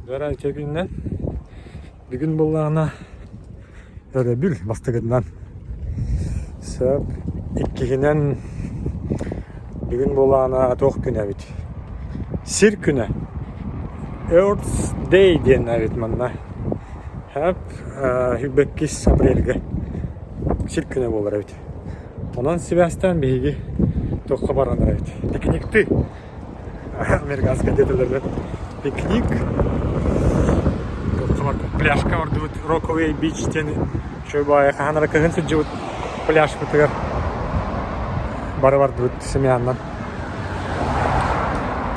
Дара үтүө күнүнэн. Бүгүн буоллаҕына өрөбүл бастакытынан. Сөп. Иккиһинэн бүгүн буоллаҕына туох күнэ эбит? Сир күнэ. Earth Day диэн эбит манна. Хөп 22 апрельга сир күнэ буолар эбит. Онон сибээстээн биһиги туохха баран эрэбит? Пикникты Американскай диэтэлэринэн пикник. Пляжка ордубут Rockaway Beach диэн үчүгэй баҕайы хаһан эрэ кыһын сылдьыбыт пляжбытыгар бары бардыбыт семьянан.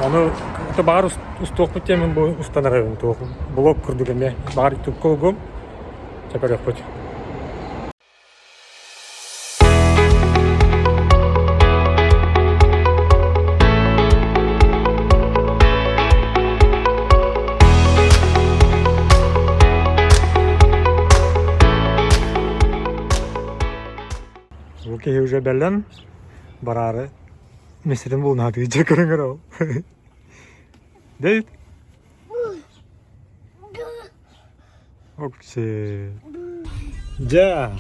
Ону баҕар устуохпут диэммин бу устан эрэбин туох блог курдук эмиэ баҕар ютубка угуом чэ көрүөхпүт. Бу киһи уже бэлэм бараары миэстэтин булунаатыы дьэ көрүҥэр ол. Дэвид Окси. Дьэ,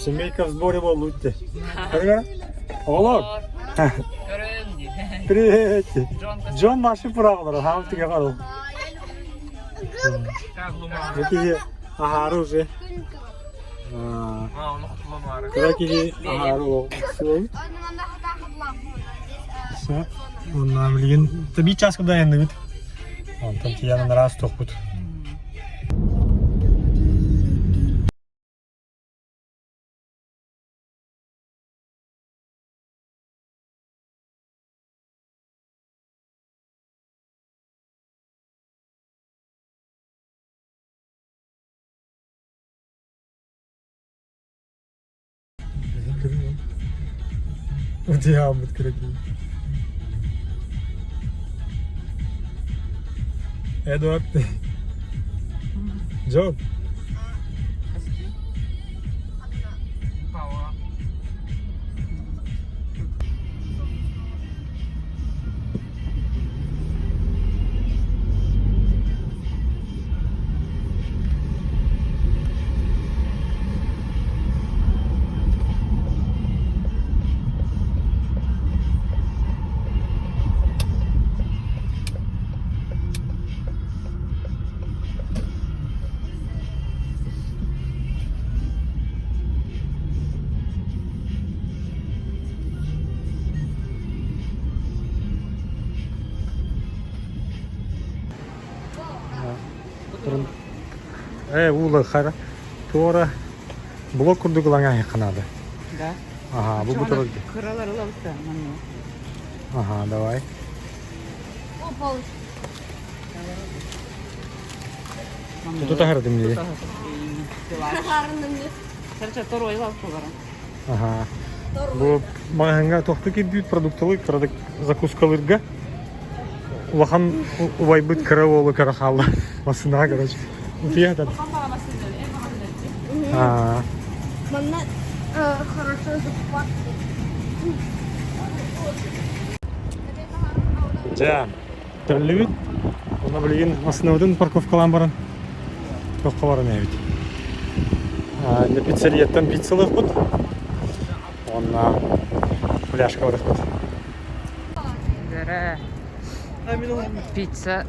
семейка в сборе буоллубут дии. Көрүҥ Оҕолор. Привет. Джон наши пураҕалар, хаам түгэҕэр ол. Бу киһи аһаары уже. Кыра киһи аһаары ол. Все. Онна билигин биир чааска да айанныбыт. Онтон тиийэн араас туохпут. Утуйааммыт кыракый. Эдуард. Джон. Ээ, уулар хара туора блок курдук ылан аһыахха наада. Да. Аха, бу бутурар. Кыралар ылабыт манна. Аха, давай. Туту таһардым дии. Короче, второй ылабыт баран. Аха. Бу маҕаһыыҥҥа тохту кирдиит продукталы кыратык закускалыырга улахан убайбыт кыра уолу көрө хаалла. Массыынаҕа короче. Утуйа сытар. Аа. Манна хорошо закупаться. Дьэ, Төннүбүт. Онно билигин массыынабытын парковкалаан баран туохха баран иһэбит. Пиццерияттан пицца ылыахпыт. Уонна пляжка барыахпыт. Гара пицца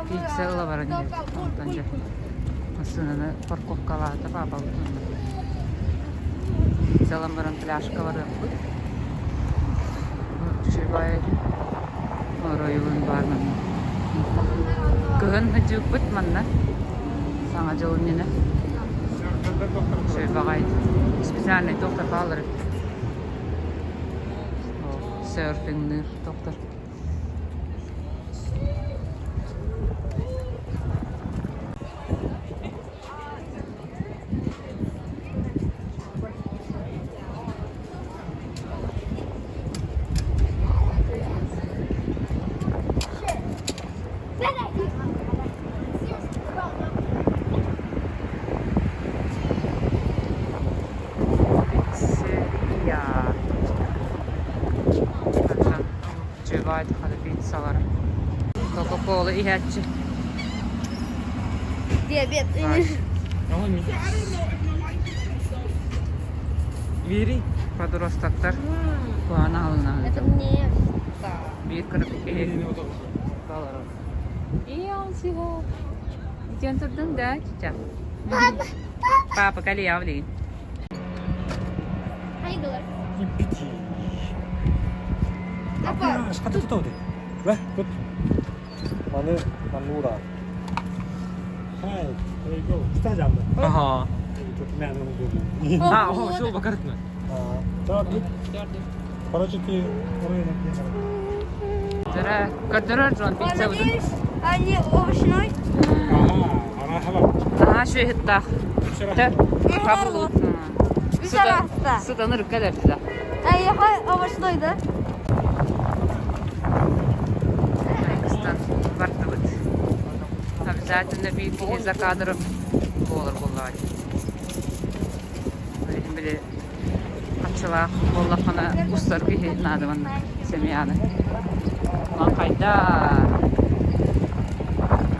пицца ыла баран иһэбит. Онтон дьэ массыынаны парковкалаата паапабыт Пицца ылан баран пляжка барыахпыт. Үчүгэй оройуон баар манна. Кыһын сылдьыбыппыт манна. Саҥа дьыл иннинэ. Үчүгэй баҕайы. Специальный доктор бааллар эбит. Серфингныыр доктор. Пиццерия. Пиццалар. Кока-кола иһээччи. Диабет. Вери. Подростоктар куһаҕан аһылына Это мне. Биир кыракый киһи Иялсиго. Итиэн турдуҥ да, чича? Папа, Папа, кэлиэ билигин. Хайгылар. Иппити. Папа. Шкаты тутау Бә, тут. Маны манура. Хай, there you go. Куда жамды? Ага. Тут мен оны А, о, все, бакартна. Так, короче, ты Көрдөрөр дьон пицца Надеюсь, они овощной. Ага, Наһаа үчүгэй Хабыллыбыт. Үс араста. Сытаныр кэлэр да. А я овощной, да? Кыстан бардыбыт. Обязательно биир киһи за кадром буолар буоллаҕа дии. Билигин били хаччылаах буоллаххына устар киһи наада манна семьяны. Онон хайда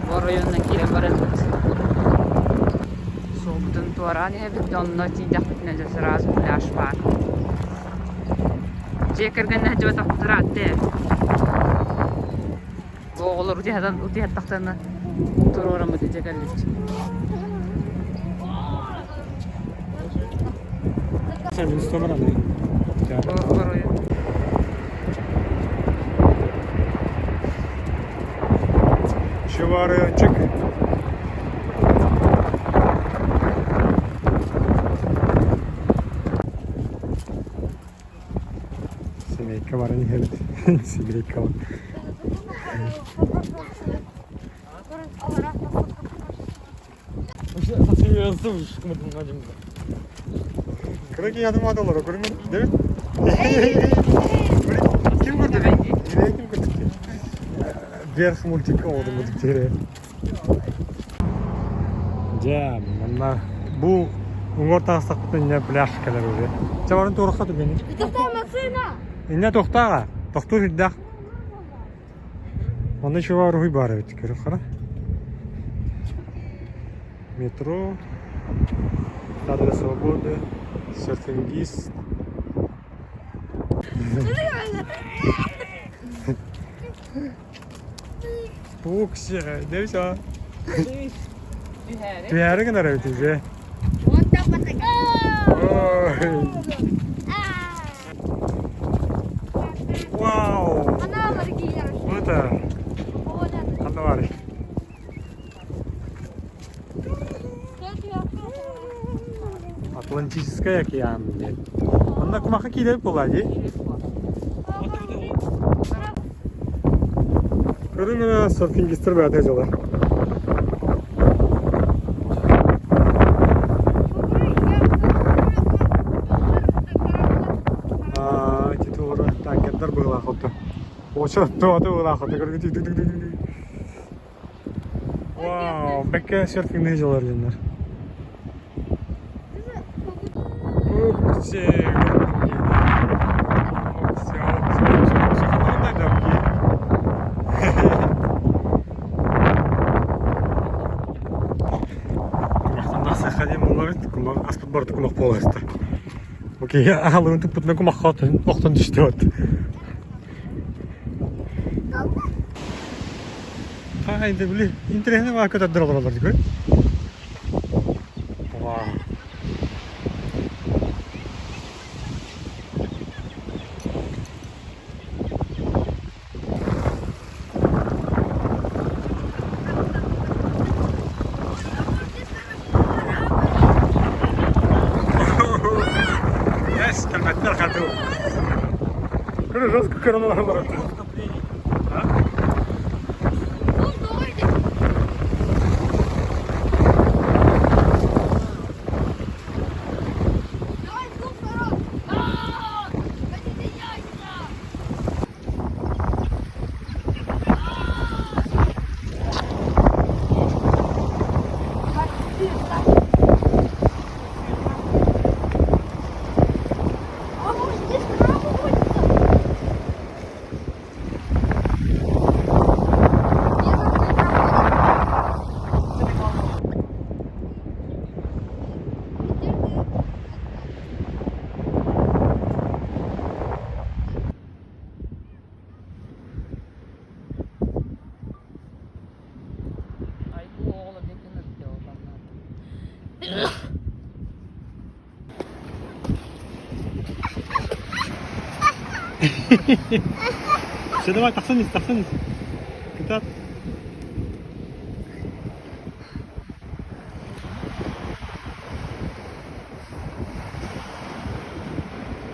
бу оройуонунан киирэн барарбыт. Суолбутун туораан иһэбит, онно тиийдэхпитинэ дьэ сразу пляж баар. Дьиэ кэргэннэ сылдьыбатахпыт ыраатта ээ. Бу оҕолор утуйаттахтарына туруораммыт илдьэ кэллибит. Оройун. Чуварыанчык. Семейка баран иһэбит. Семейка бар. Кыра киһи атын маата олоро көрүҥ değil mi? Ким көрдө? Nereye ким көрдө? Вверх мультик оҕотун мультик Дьэ, манна бу уҥуор таҕыстахпытына инньэ пляж кэлэр уже. Чэ барын туорахха түгэни. Тоқтаа машина! Инньэ тохтааҕа. Тохтуур үрдээх. Онно еще уруһуй баар эбит көрө хара. Метро, Статуя Свободы, серфингист. Пукся, да все. Түһээри гынар эбит уже. Ой. Вау! Это ханна баарый? Атлантический океан диэн. Онно кумахха киирэр буолла дии. Көрүҥ эрэ серфингистэр бэйэтэ дьоло. Аа, титулары танкердар быһыылаах отто. Очо туата быһыылаах отто. Вау, бэккэ серфингныы дьолор дьоннор. Укси, укси, укси, укси, Кумахтан диэн буолла эбит, кумах аспыт барыта кумах буола сыста. Бу киһи аһылыгын туппутунан кумахха охтон түстэ вот. Хай, да били, интересно баар көтөрдөр олороллор дии Вау. Yes, кэлбэттэр хатыы. Көрө жестко көрөн олороллор. Все, давай, тахсан ис, тахсан ис. Кытаат.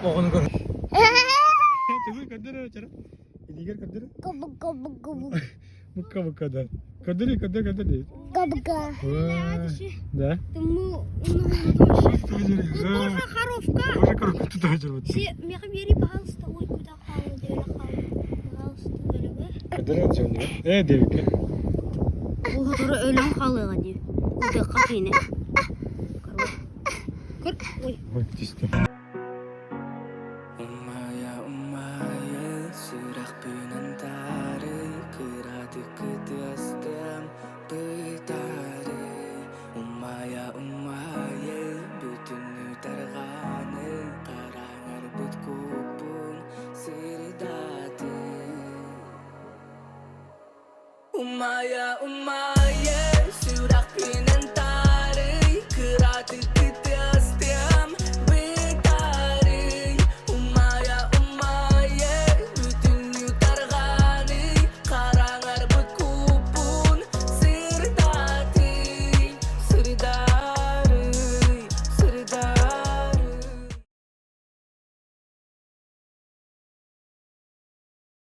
Оҕону көр. Тугуй көрдөр эрэ, Илиигэр көрдөр. Габга габга. Букка букка да. Көрдөрүй, көрдөр, көрдөр дейт. Габга. Да? Тому Боже, коровка. Боже, коровка тут ажырбыт. Мери, пожалуйста, ой, куда пожалуйста, Көрдөр жонду. Э, дебикке. Оҕоттору өлөн хаалыаҕа дии. Утуохха киинэ. Көр, ой. Ой, түстү. Умайа, умайа, сүрэхпинэн таарый, кыратык кытыастым бытаарый. Умайа, умайа, бүтүннүү тарҕаный, хараҥарбыт куппун сырдатый. Умайа, умайа.